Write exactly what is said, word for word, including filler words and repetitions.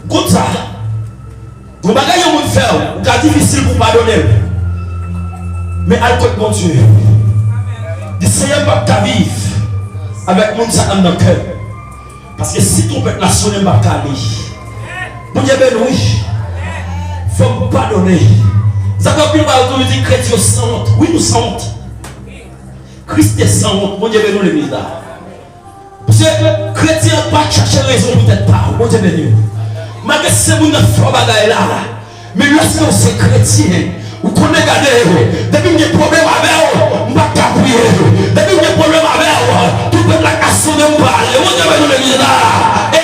Konsa, yon bagay yon moun fè w, ou ka difisil pou w padone l. Men al kot Bondye. Di, Senyè, m p ap ka viv avèk moun sa anndan kè m. Paske si twonpèt la sonnen, m p ap ka ale. Bondye beni w, wi. Fò m padone. Sa fè anpil bagay toujou di kretyen yo sanwont. Wi, nou sanwont. Kris te sanwont. Bondye beni w, legliz la. Paske kretyen an pa t chache rezon pou tèt pa w. Bondye beni w. Malgre se moun nan fè w bagay la, men lèske w se kretyen, ou konnen gade, depi m gen pwoblèm avè w, m p ap ka priye. Depi m gen pwoblèm avè w, twonpèt la ka sonnen, m prale. Bondye beni w, legliz la. E